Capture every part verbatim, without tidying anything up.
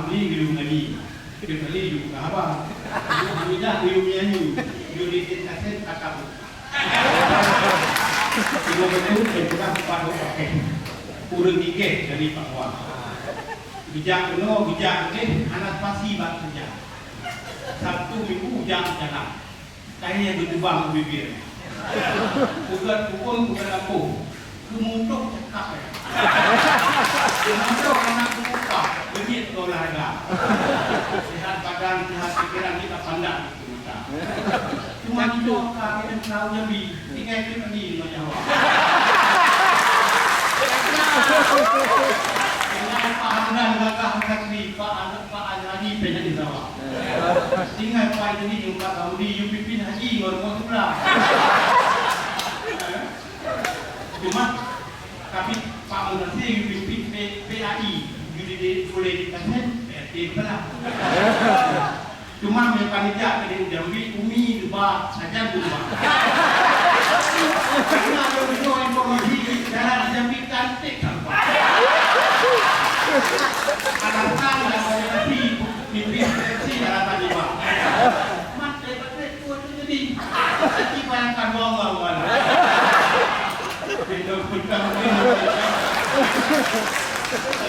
Ni geuyue nyanyi. Kecuali geuyue buka haba. Geuyue hamidah, geuyue nyanyi. Geuyue di kaset kakak. Lima betul, saya pegang empat orang pakai. Ureueng igeh dari Pak Wan. Geujak keunoe, geujak udeh, hana pasi bak keureuja. Sabtu Minggu jak jalan. Kayée geutubang u bibir. Peugét pukon, peugét lampôh. Keumuntong cakap, eh. Keumuntong anak keumupah, beujeuet keu olahraga. Sehat badan, sehat pikiran, kita pandang di mata. Cuma nyoe ka keuneuk tahu Jambi, tinggai keuneuk ni ngon Jawa. Tinggai Pak Hamdan gagah haji, Pak An-, Pak An Haji pih jadi Jawa. Tinggai Pak Haji nyumpat Saudi, U P P haji ngon rumah sebelah. Cuma, tapi Pak Mudasir, U P P, P-, P A I, jadi dia boleh dikasih, P R T kepala. Cuma, yang panitia tadi Jambi, Umi, Duba, saja Duba. Karena ada juga informasi di dalam Jambi cantik tanpa. Alasan dan komunikasi, mimpi, komunikasi dalam tadi, Pak. Mas, hebat, hebat, kuat tu jadi. Tapi bayangkan, wah, wah, wah.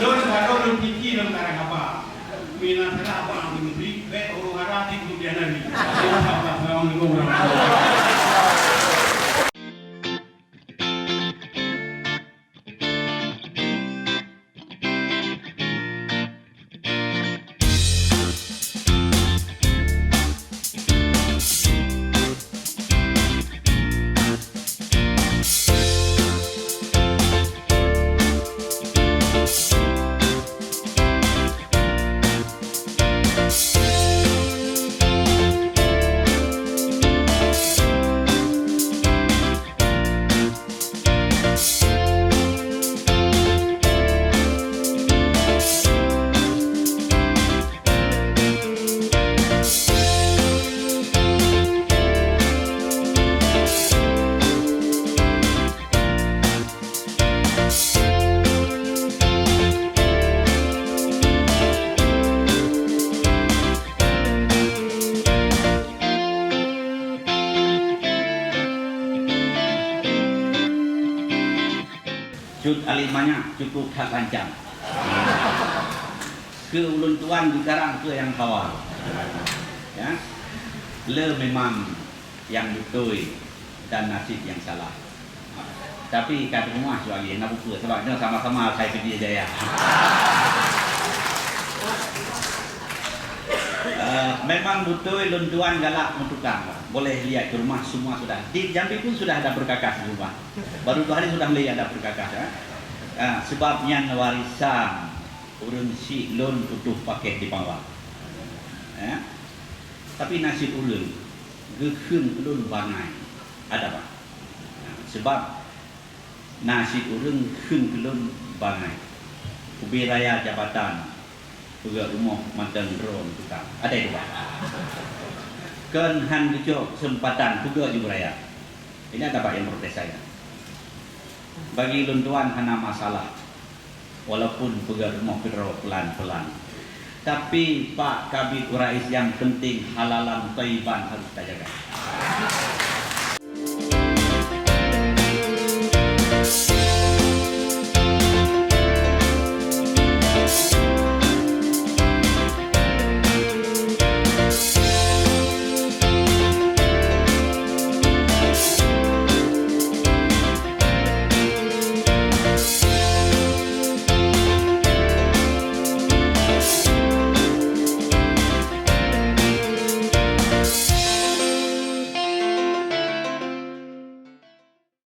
Lôn, kalau lôn tiki lôn karang haba. Mina salah apa aku negeri, baik orang arah di kemudian hari. Assalamualaikum warahmatullahi wabarakatuh. Cut Ali Manyak cukup that lancang. Keu ulôn tuan dikarang keu nyang hawa. Ya. Le memang nyang beutôi dan nasib nyang salah. Tapi ka teumuah sibagian na buku, sabab nyoe sama-sama asai Pidie Jaya. Eh, memang beutôi lôn tuan galak meutukang. Boleh lihat ke rumah semua sudah. Di Jambi pun sudah ada perkakas di rumah. Baru dua hari sudah melihat ada perkakas, ya. Ah, sebab nyan warisan ureueng syik lôn putôh pakéh di Pawa. Ya. Tapi nasib ureueng geukheun ulôn bangai. Ada, Pak? Nah, sebab na cit ureuëng kheun keu lôn bangai. Ubé raya jabatan, peugét rumoh mantong droe tukang. Ada itu, Pak? Kon han geucok keuseumpatan peugét jeuet raya. Ini ada, Pak, yang protes saya. Bagi lôn tuan hana masalah. Walaupun peugét rumoh keudroe pelan-pelan. Tapi, Pak Kabid Urais, yang penting halalan thayyiban harus tajaga.